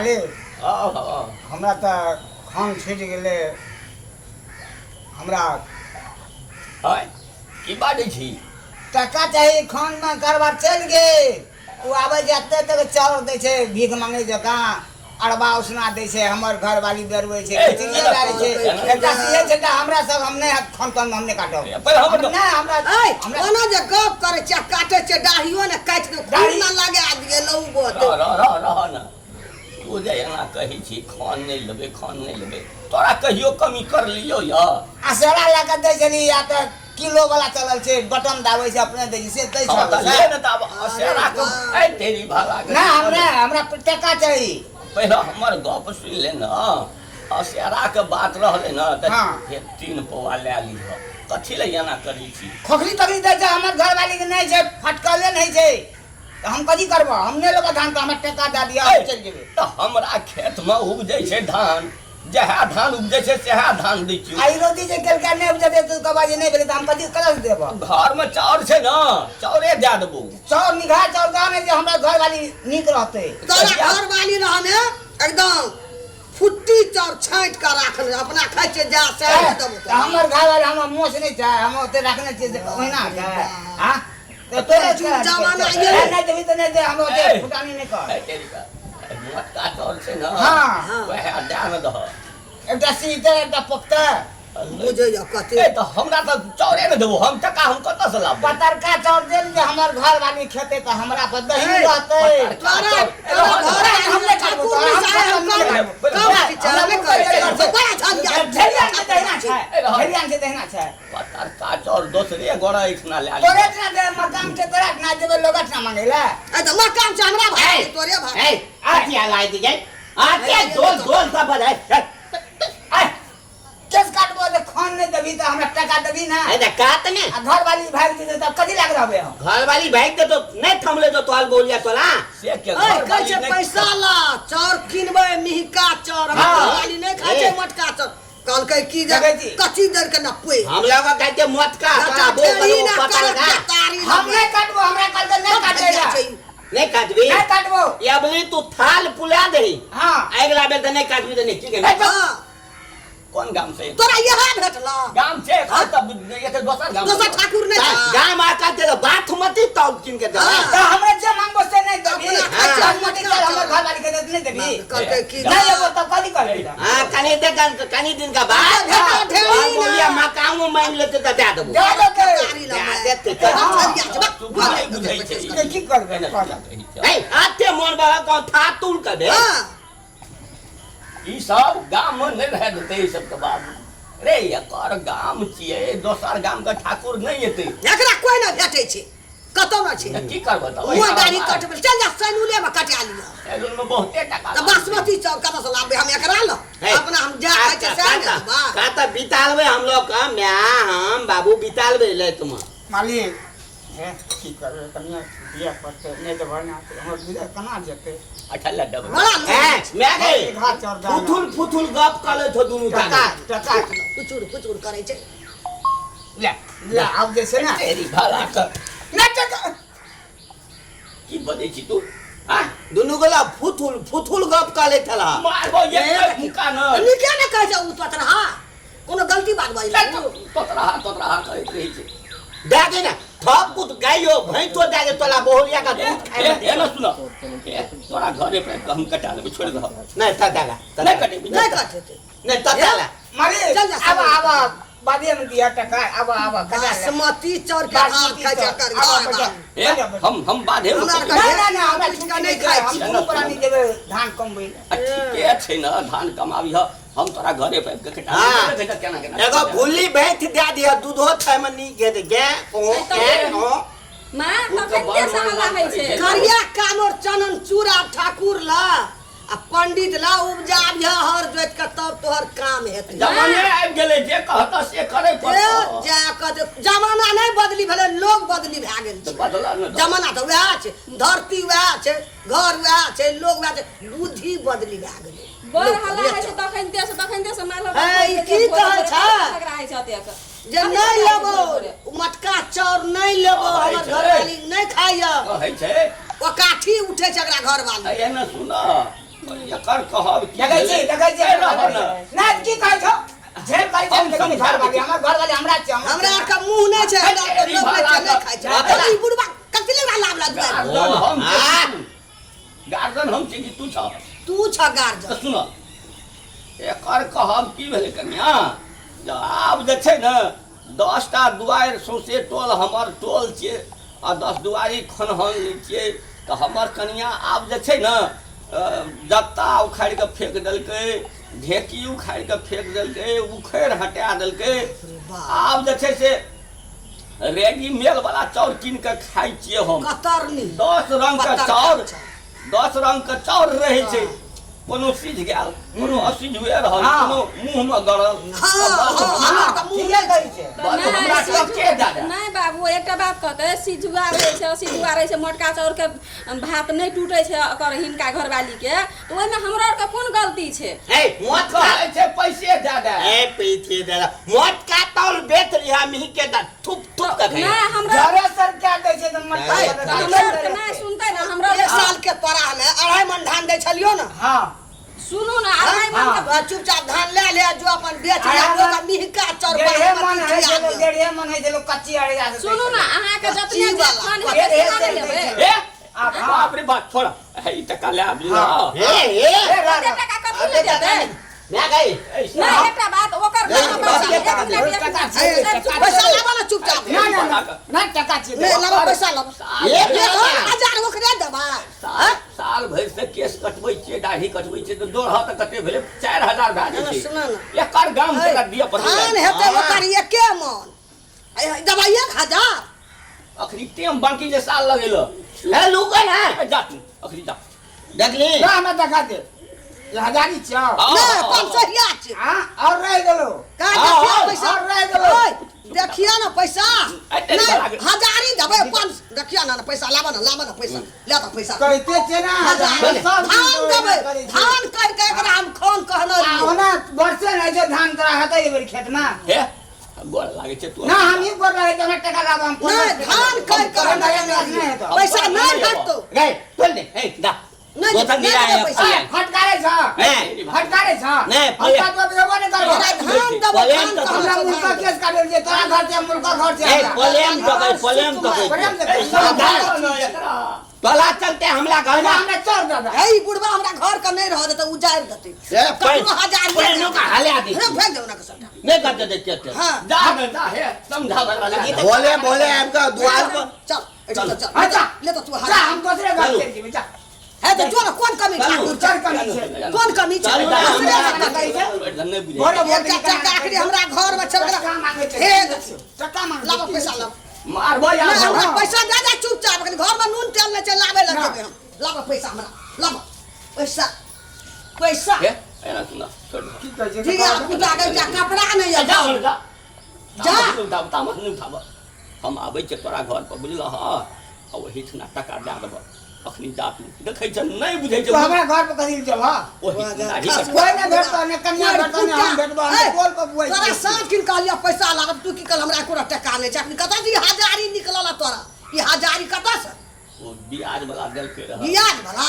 मालिक, आउ आउ। हमरा तऽ खान छूटि गेलै हमरा। आँय, की बाजै छी? टका चाही। खानमे कारबार चलि गेल। ओ आबै छै एते तक चाउर दै छै, भीख मांगै जकाँ अरबा उसना दै छै। हमर घरवाली बेरबै छै, ए, खिचड़िए डालै छै। एकटा सीए छै तऽ हमरा सब हम नहि खान तान हम नहि काटब। पहिले हमर नहि हमरा। ऐ हमरा ओना जे गप करै छियै आ काटै छियै, दाढ़ियो ने काटि के खून दाढ़ी- ने लगा दियै, लहू बहतै। रह रह रह रह ने। तू जे एना कहै छी खान नहि लेबै, खान नहि लेबै, तोरा कहियो कमी कर लियौ यऽ? आ सेरा लए कऽ दै छली या तऽ किलो वाला चलल छै, बटन दाबै छै, अपने दै छै, से दै हँ छल तऽ से। ले ने तऽ आब असेरा के। वाह। ऐ तेरी भाला के। नहि, हमरा हमरा टका चाही। पहिले हमर गप सुनि ले ने। असेरा के बात रहलै ने तऽ हँ। 3 पौआ लए लिह। कथी लए एना करै छी? खोखली तखली दै छै। हमर घरवाली के नहि छै, फटकले नहि छै, तऽ हम कथी करबो? हम नहि लेबो धान, तऽ हमरा टका दए दिअ, हम चलि जेबै। तऽ हमरा खेतमे उपजै छै धान, जएह धान उपजै छै सएह धान दै छियौ। आ ई रौदी जे केलकै, नहि उपजतै तऽ कहबा जे नहि भेलै, तऽ हम कथी कतऽ से देबो? घरमे चाउर छै ने, चाउरे दए देबौ। चाउर निघा चाउर दऽ ने जे हमरा घरवाली नीक रहतै। तोरा घरवाली रहने एकदम फुट्टी चाउर छाँटि कऽ राखने, अपना खाइ छियै जा से देबो। तऽ हमर घरवाली हमर मोछ नहि छै, हम ओते रखने छियै से ओहिना छै। आ तऽ तोरे जुग जमाना ये। नहि देबही तऽ नहि दे, हम ओते ए। फुटानी नहि कर। ऐ तेरी का, ऐ मोटका चाउर छै ने, हँ। वएह दए ने दह। एकटा सीते, एकटा पोखते। बुझैया कते। ए तऽ हमरा तऽ चाउरे ने देबो, हम टका हम कतऽ से लाबबै? पतरका चाउर देल जे हमर घरवाली खेतै तऽ हमरा पर दही ए, रहतै। तोरा पतरका तोरा चाउर। घर हम नहि खाबो, ठाकुर तोरा हम मिसाइ हम नहि कम खाबो। कम खिचा नहि करै छै, बड़ा झंझट। ढेरियान छै दहिना छै, ए, रहल। ढेरियान छै दहिना छै। पतरका चाउर दोसरे गोरा एहिठिना लए तोरे लिअ। इतना दे मकान छै, तोरा इतना देबै लोग इतना मांगै ले। ए तऽ मकान छै हमरा भाई, तोरे भाई। ए, अथी हलाई दी गई आते दोल दोल सब बजाय। आय केस काटबो जे खान नहि देबही तऽ हमरा टका देबही ना। ए त कात ने। आ घरवाली भागि जेतै तब कथी लाग रहबै हम? घर वाली भाग दे तो नहीं थमले तो तोहर बोलिया तोला। से के ऐ कहै घरवाली छै नहि पैसा ला, चाउर किनबै मिहिका चाउर। हमर हँ। घरवाली नहि खाइ छै ए। मोटका चाउर। कहलकै की जे देखै छी। कथी दर के नपुए। हम लोग कहते मोटका बेटा तोरा बो ठेरी ना पता करत लगा। केतारी। हम नहि काटबो, हमरा कहलकै नहि काटै ला। नहीं काटबी? नहि काटबो। ये अबली तू थाल पुला दही। हाँ। अगला बेर तऽ नहीं काटबी तऽ नहीं, ठीक है ना? हँ। कोन गाम से? तोरा इएह भेटल गाम छै एखन तऽ एते दोसर गाम। दोसर ठाकुर नहि ता- छै। गाम आ काटे तो बाथमती तौल कीन के दे। हाँ। तऽ हमरा जे मांगबो से नहि देबही? अपना खाइ छै, बासमती चाउर हमर घरवाली के नहि देबही? कहलकै की नहि लेबो तब कथी करबही? हाँ, कनी दे कनी दिन का बाद हाँ, ढेरी तोहर ना। बोलिया मकामो मांग लेते तऽ दए देबो। दए देतै। केतारी दए लबै। देतै। हम छरिया छै, बक। तू नहि बुझै छै। तऽ की करबै? नहीं आते मोन बड़ा कौन था तुल के दे। हँ। ई सब गाम में नहि रह देतै ई सबके बाबू रे। एकर गाम छियै, दोसर गाम के ठाकुर नहि एतै। एकरा कोइ नहि भेटै छै, कतौ नहि छै। तऽ की करबै तऽ? मुँह दाढ़ी कटबै, चल जा सैलूने मे कटा लिअ। सैलून में बहुते टका। तऽ बासमती चाउर कतऽ से लाबबै हम एकरा लऽ? हे, अपना हम जा खाइ छै सएह ने देबा। का तऽ बितालबै हम लोग का म्या हम बाबू बितालबै ले तुम। मालिक हे, की करबै? कनिया दिअ पड़तै, नहि देबै ने तऽ हमर गुजर केना जेतै? अच्छा ले देबै। बड़ा लोभ। हैं मैं गई घास चाउर दए ने। फुथुल फुथुल गप कर ले थो दुनू टका जाने। टका। कुचुर कुचुर करै छै। ले ले, आब जे छै ने। तेरी भला कर। नहि टका। की बजै छी तू? आँ? दुनू गोला फुथुल फुथुल गप कर ले थला। मारबो एक मुक्का न। नीके ने कहै छै ओ तोतरहा, कोनो गलती बात बजलै? तोतराहा तोतराहा करैत रहै छै। दे दे ना थप कुत गाइयो भैंसो दे दे तोला बहुलिया का दूध खाए। ए ना सुन, ए, तोरा घरे पर हम कटा लेबै, छोड़ि दह। नहीं त दागा। नहि कटेबै। नहि कटेतै। नहीं त दागा। मालिक चल जा, आब आब बादे में दिया टका, आब आब कटा ले। बासमती चाउर के भात बासमती खाइ छै चाउर। एकर आब घर आब बार। ए, हम बाधे मे हमरा कटेबै। नहि नहि नहि, हमरा कुछ छुट्टी नहि नहि खाइ छै, हम छी। दुनू प्राणी जेबै धान कमबै लए। आ ठीके छै ने, धान कमाबी हम तोरा घरे पर आबि कऽ कटा हाँ। लेबै, केना केना। एगो भुल्ली भैंस दे दिया, दूधो खाय में नीक हेतै। गे ओ ए ओ। माँ ओ तऽ तखन बड़ के मन हल्ला मन होइ करै छै। छै। करिया कामर चनन चूड़ा ठाकुर ला आ पंडित ला उपजाबिह हर जोति के, तब तोहर काम हेतै। जमाने आबि गेलै, जे कहतऽ से करै ए पड़तऽ। जा कऽ जे जमाना नहि बदली भेलै, लोग बदली भए गेल तऽ छै। बदलऽ ने तऽ। जमाना तऽ वएह छै, धरती वएह छै, घर वएह छै, लोग वएह छै, बुद्धि बदली भए गेलै। बड़ लोक हल्ला होइ छै तखन ते से, तखन ते से मारल। हे, ई की कहै छै? झगड़ा होइ छै अतेक। जे नहि लेबो ओ मटका चाउर, नहि लेबो, कहै हमर छै। घरवाली नहि खाइया। कहै छै ओ काठी उठै छै एकरा घरवाली। एने सुन, एकर कहब की देखै छी, भेलै? देखै छी। ए, रहऽ ने। ना की कहै छौ? झेल करै छै, हम लेकिन समझा घरवाली, दै छी। हमर घरवाली हमरा छै, हमरा आर के मुंह नहि छै, हमरा आर के लोक नहि छै, नहि खाइ छै। भाला ई बुढ़बा कथी लए लाभ ला दुआरि? गार्जन हम आ। छी तू। गार्जन हम छी कि तू छह? तू छ गार्जन। तऽ सुन, एकर कहब की भेलै कनिया, जे आब जे छै ने 10टा दुआरि सौंसे टोल हमर टोल छियै आ 10 दुआरि खनहन लै छियै, तऽ हमर कनिया आब जे छै ने जत्ता उखाड़ि कऽ फेंक देलकै, ढेकी उखाड़ि कऽ फेंक देलकै, उखड़ि हटा देलकै। आब जे छै से रेडीमेड वाला चाउर कीन कऽ खाइ छियै हम। कतरनी 10 रंग के पत्तर चाउर, चाउर। 10 रंग के चाउर रहै छै, कोनो सिझ गेल, कोनो असिझुए रहल, हाँ। कोनो मुँह मे गड़ल। हाँ, हाँ, हमरा तऽ मुँह ठीके कहै छै। तऽ बाबू, नहि, हमरा सब के जाने? नहि बाबू, एकटा बात कहतै, सिझुआ रहै छै, सिझुआ रहै छै, मोटका चाउरके भात नहि टूटै छै ओकर हिनका घरवालीके, तऽ ओहिमे हमरा आरके कोन गलती छै? ए मोटका कहै छै पैसे दए दे। ए पैसे दे दे। मोटका तौल बेच लिहा मिही के दा थुप थुप के खाइ। नहि हमरा जरे सर क्या दै छै तऽ मटका नहीं, बदल हमरा आरके नहि सुनतै ने हमरा। एक साल के तोरा हमे 2.5 मन धान दै छलियो ने। हाँ। सुनू ने, 2.5 मन के हाँ, चुपचाप धान ले ले, जो अपन बेच ले, अढ़ाई ओकरा मन- मिहिका चाउर डेढ़े मन बासमती होइ छै खिया लोक, दियौ। डेढ़े मन होइ छै लोक, कच्ची अड़िया से दै सुनू छै। ने, अहाँके जतने कच्ची जे वाला। खान हेतै डेढ़े सेना ने सेर दै लेबै। छै। ए आब हाँ। बाप रे बाप, छोड़, हे, ई टका ले आबि हाँ। ए ए ए, रह, ओते रह। टका कथी लए देतै? मैं गई। नहि, एकटा बात ओकर नहीं, घर पैसा, बाप एक के मिनट, एक टका मिनट। छै, सर, टका चुप पैसा लाबऽ ने चुपचाप। ना ना ना ना टका छै। नहि लाबऽ, पैसा लाबऽ। एक एक टका। हजार ओकरे देबै। साल भरि से केश कटबै छियै, दाढ़ी कटबै छियै, तऽ दोरह तऽ कते भेलै? 4000 भए ना, जाइ छै। सुनऽ ने। एकर गाम से दिअ पड़तै। धान हेतै ओकर एके मन, देबै 1000। अखनी टेम बाकी जे साल लगेल। ए लुको ना। ए, जा तू अखनी जा। देखली ना हमरा देखा दे, ये हजारी छौ। हाँ, नहि, हाँ, पाँच सौ हिया छै। हाँ, और रह गेलो। कहाँ हाँ, देखिया हाँ, पैसा? और रह गेलो। ओए, देखिया ना पैसा। ए, तेरी नहि, बड़ा के- हजारी देबै पाँच। देखिया ना, ना पैसा लाबऽ ना, लाबऽ ना पैसा, ले तऽ पैसा। कहिते छै ना, हजार। सब धान देबै, करै छै। धान कहि के एकरा हम खोन कहने आ रहियै। ओना वर्षे नहि छै, धान तोरा हेतै एहि बेर खेतमे? हे, गोर लागै छै तू। ना, हम ही गोर लागै छै, हमरा टका लाबऽ, हम नहि, धान कहि के हमरा हम नहि हेतौ। पैसा नहि भेटतौ। गई तोल दे। ए दा नहि, दोसर नहि मिला देबै है, पैसा। फल। फटकारे छ, नहीं फटकारे छ। नहीं, हम फले। तो देबो नहि करबो। तोरा धान देबो, पलेम धान तऽ कहने हमरा छौ, मुल्का धान देबै। केस काटल छै, तोरा घर छै, मुल्का घर छै ए हमरा। पलेम तकै, पलेम तकै। प्रेम से ए, समझा समझा ने एकरा। तोला चलते हमला घर हमरा में हमरा चोर दादा। हे, ई बुढ़बा हमरा घर के नहि रहऽ देतै, उजाड़ि देतै। ए, ककरो हजार पैनो का हाले आदि। हे, फेंक दे ओना के सबटा। नहीं करते दे के हाँ। जा ने जा, हे समझा बकरा लगी। बोले बोले आपका द्वार पर। चल, एठो चल, चल। हाँ, जा। ले तऽ तू जा, हजार। हम दोसरे घर चलू। चलि जेबै, जा। हे तऽ जो ने, कोन कमी चलू। ठाकुर चल छै? कमी छै। कोन कमी छै? चलू, दोसरे से कमी छै। नहि बुझै। भोरे भोरे एकटा टका आखिरी हमरा घर में छल टका मांगै छै। हे, टका मांगै लाबऽ छै। पैसा लाबऽ। मारबो यार। नहि, हमरा हाँ। पैसा दे दे चुपचाप, अखन घर में नून तेल नहि छै, लाबै लए ना। जेबै हम। लाबऽ पैसा हमरा, लाबऽ पैसा, पैसा। हे, एना सुन, छोड़ दे। की कहै छै? ठीक है, पुता के एकटा कपड़ा नहि जा यऽ। जा जा। जा। तामस नहि उठाब, तामस नहि उठाब। हम आबै छियै तोरा घर पर, बुझलह? आ ओहिठिना टका दए देबह। अखनी जा तू, देखै छ नहि बुझै छै। तू हमरा घर पर कथी लए जेबह? ओहि दाढ़ी कट। कोइ नहि भेटतौ, ने कनिया भेटतौ, ने हम भेटबौ, हम ए, टोल पर बुआइ तोरा छियै। साँझ किन कहलियौ पैसा लागत, तू की कहल हमरा एको टका नहि छै। अखनी कतऽ से ई हजारी निकलल हँ तोरा? ई हजारी कतऽ से? ओ ब्याज वाला देलकै रहए। बियाज भला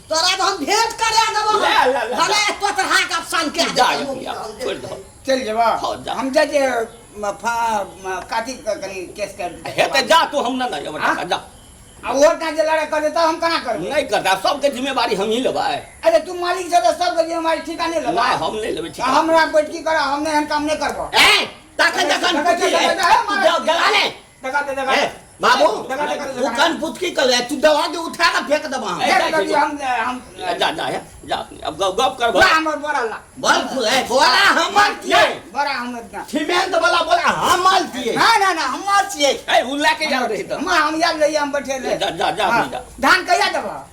तोरा तऽ हम भेंट करा देबौ। ले, ले, ले। भले तोतरहा के अफसान के जा अखनी आब, छोड़ि दह। चलि जेबह? हाँ, जा। हम जाइ छियै, काथी कनि केस कर। हे तऽ जा तू, हम नहि एबै टका, जा। आ ओहो टा जे लड़ाइ कर देतौ, हम केना करबै? नहि करता, सबके जिम्मेवारी हमही लेबै। अरे तू मालिक छह तऽ सबके जिम्मेवारी ठिका नहि लेबै? नहि, हम नहि लेबै आ ठिका। हमरा बैठकी कर, हम नहि एहन काम नहि करबो। ए तखन जखन देखै छै, देखै छै, हे, मारा। गला ले। देखा दे, देखा ए दे। बाबू, देखा दे, देखा दे, तू देखा दे। कन पुतकी कर ले, तू दवा के उठा के फेंक देबा हम। ए, देख दे, हम हम जा जा, हे जा, अब गप गप कर। बड़ा हमर बड़ा ला। बोल फु- ए बोला हमर छियै। बड़ा हमर ना। सीमेंट वाला बोला हमर छियै। ना ना ना, हमर छियै। ए, उ लए के जाओ रही तऽ। हम हम याद रहिए, हम बैठे रहे। जा जा जा, हाँ। जा। धान कहिया देबह?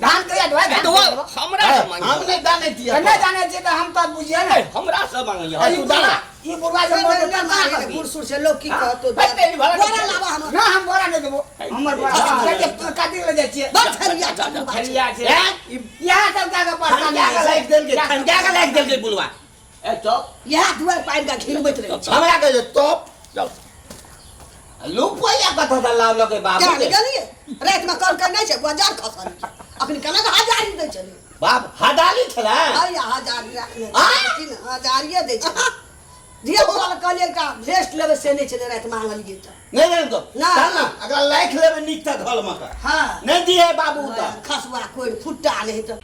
धान कहिया देबह? ए, धान तऽ कहिया ओ देबह? हमरा ए, से मांगिह। हम नहि जानै छियै। तऽ नहि जानै छियै तऽ हम तऽ बुझियै ने। ए, हमरा से मांगिह। ई बुढ़वा, ई बुढ़वा जे मरतै तऽ केना करबही? बूढ़ सूढ़ से लोग की कहतो? हे, तेरी भला बोरा लाबऽ हमर। ना, हम बोरा नहि देबो, हमर बोरा काटी लऽ जाइ छियै। बड़ थरिया जा, जा, जा। थरिया छै। ए, ई इएह सब कए कऽ परेशान खनका के लाइक देलकै, खनका के लाइक देलकै बुलवा। ए चल। इएह दुआरि पानि के घिनबैत रहै छै। हमरा कहै छै तोप चल। लुपैया कतऽ से लावलकै बाबू क्या रे? गेलियै रातिमे कल कर नहि छै, बाजार खसल अखन केना के हजारी दै छलियै। बाप हदाली छलै। अरे हजारी राखने आ? छी ने, हजारिये दै छै। धिया पुता लए कहलियै एकटा भेस्ट लेबै, से नहि छलै, राति मांगलियै तऽ नहि नहि तो ना। चल ना, अगला लाख लेबै नीक तऽ धल मका। हाँ। नहि दिए बाबू तऽ खसुआ कोइ फुट्टा नहि तऽ।